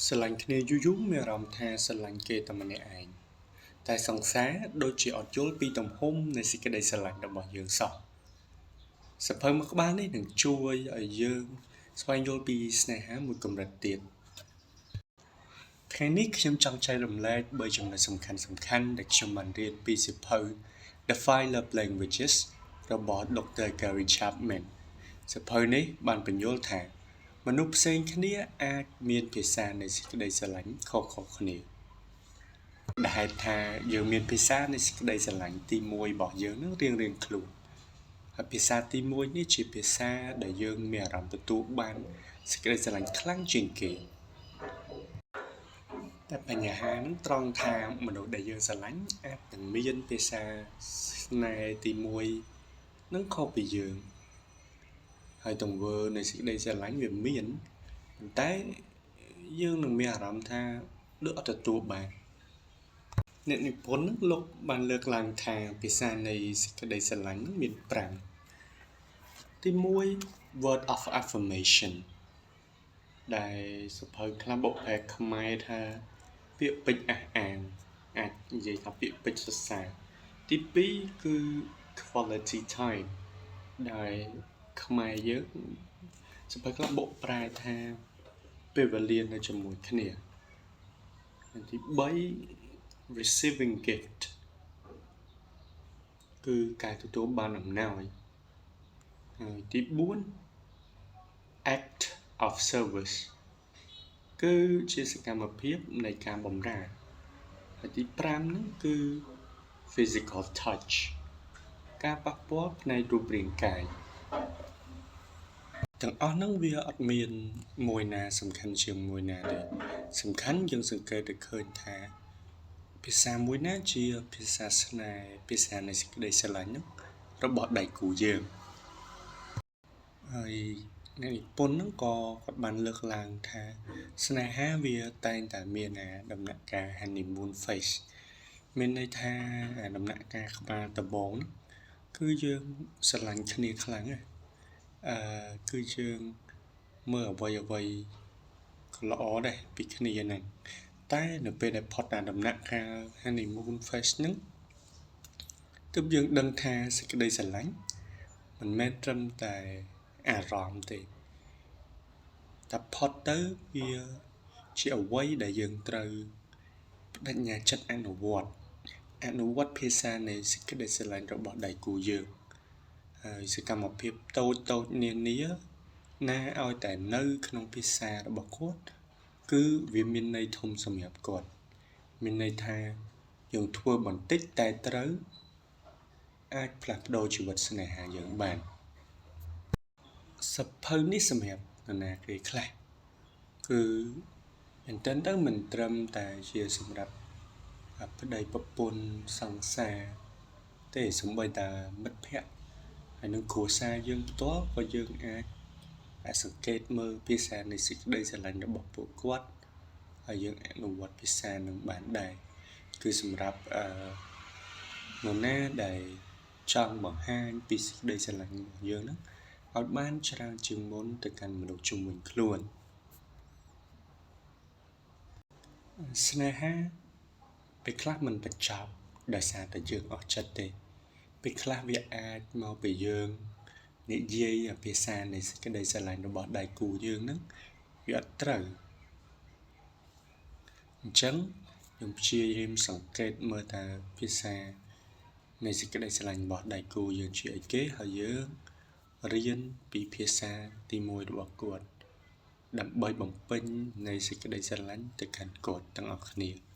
ស្រឡាញ់គ្នាយូរៗមានអារម្មណ៍ថាស្រឡាញ់គេតែម្នាក់ឯងតែសង្សារដូចជាអត់យល់ពីទំហំនៃសេចក្តីស្រឡាញ់របស់យើងសោះសភៅមួយក្បាលនេះនឹងជួយឲ្យយើងស្វែងយល់ពីស្នេហាមួយកម្រិតទៀតថ្ងៃនេះខ្ញុំចង់ចែករំលែក3ចំណុចសំខាន់ៗដែលខ្ញុំបានរៀនពីសៀវភៅ The Five Love Languages របស់ Dr. Gary Chapman សៀវភៅនេះបានពន្យល់ថាមនុស្សផ្សេងគ្នាអាចមានភាសានៃសេចក្តីស្រឡាញ់ខុសៗគ្នាដែលហេតុថាយើងមានភាសានៃសេចក្តីស្រឡាញ់ទី1របស់យើងនឹងរៀងៗខ្លួនហើយភាសាទី1នេះជាភាសាដែលយើងមានអារម្មណ៍ទទួលបានសេចក្តីស្រឡាញ់ខ្លាំងជាងគេតែបញ្ហាហ្នឹងត្រង់ថាមនុស្សដែលយើងស្រឡាញ់អាចនឹងមានភាសាស្នេហ៍ទី1នឹងខុសពីយើងហើយទង្វើនៃសេចក្តីស្រឡាញ់វាមានប៉ុន្តែយើងនឹងមានអារម្មណ៍ថាដូចអត់ទទួលបានអ្នកនិពន្ធនឹងលោកបានលើកឡើងថាភាសានៃសេចក្តីស្រឡាញ់នឹងមាន5ទី1 word of affirmation ដែលសភៅខ្លះបកប្រែខ្មែរថាពាក្យពេចន៍អះអាងអាចនិយាយថាពាក្យពេចន៍សរសើរទី2គឺ quality time ដែលខ្មែរយើងសភៅខ្លះបកប្រែថាពេលវេលានៅជាមួយគ្នាទី3 receiving gift គឺការទទួលបានអំណោយហើយទី4 act of service គឺជាសកម្មភាពនៃការបម្រើហើយទី5ហ្នឹងគឺ physical touch ការប៉ះពាល់ផ្នែករូបរាងកាយទាំងអស់ហ្នឹងវាអត់មានមួយណាសំខាន់ជាងមួយណាទេសំខាន់យើងសង្កេតឲ្យឃើញថាភាសាមួយណាជាភាសាស្នេហ៍ភាសានៃសេចក្តីស្រឡាញ់ហ្នឹងរបស់ដៃគូយើងហើយអ្នកនិពន្ធហ្នឹងក៏គាត់បានលើកឡើងថាស្នេហាវាតែងតែមានអាដំណាក់កាល honeymoon phase មានន័យថាអាដំណាក់កាលក្បាលដំបូងហ្នឹងគឺយើងស្រឡាញ់គ្នាខ្លាំងណាស់គឺយើងមើលអ្វីអ្វីក៏ល្អដែរពីគ្នាហ្នឹងតែនៅពេលដែលផុតអាដំណាក់កាល honeymoon phase ហ្នឹងទើបយើងដឹងថាសេចក្តីស្រឡាញ់មិនមែនត្រឹមតែអារម្មណ៍ទេតែផុតទៅវាជាអ្វីដែលយើងត្រូវប្តេជ្ញាចិត្តអនុវត្តអនុវត្តភាសានៃសេចក្តីស្រឡាញ់របស់ដៃគូយើងហើយសកម្មភាពតូចតូចនានាណាឲ្យតែនៅក្នុងភាសារបស់គាត់គឺវាមានន័យធំសម្រាប់គាត់មានន័យថាយើងធ្វើបន្តិចតែត្រូវអាចផ្លាស់ប្ដូរជីវិតស្នេហាយើងបានសភៅនេះសម្រាប់នរណាគេខ្លះគឺមែនទែនទៅមិនត្រឹមតែជាសម្រាប់ប្តីប្រពន្ធសង្សារទេសូម្បីតែមិត្តភក្តិហើយនឹងគ្រួសារយើងផ្ទាល់ក៏យើងអាចសង្កេតមើលភាសានៃសេចក្តីស្រឡាញ់របស់ពួកគាត់ហើយយើងអនុវត្តភាសានឹងបានដែរគឺសម្រាប់នរណាដែលចង់បង្ហាញពីសេចក្តីស្រឡាញ់របស់យើងហ្នឹងឲ្យបានច្រើនជាងមុនទៅកាន់មនុស្សជុំវិញខ្លួនស្នេហាពេលខ្លះមិនបញ្ចប់ដោយសារតែយើងអស់ចិត្តទេពេលខ្លះវាអាចមកពីយើងនិយាយភាសានៃសេចក្តីស្រឡាញ់របស់ដៃគូយើងហ្នឹងវាអត់ត្រូវអញ្ចឹងខ្ញុំព្យាយាមសង្កេតមើលតើភាសានៃសេចក្តីស្រឡាញ់របស់ដៃគូយើងជាអីគេហើយយើងរៀនពីភាសាទី1របស់គាត់ដើម្បីបំពេញនៃសេចក្តីស្រឡាញ់ទៅកាន់គាត់ទាំងអស់គ្នា។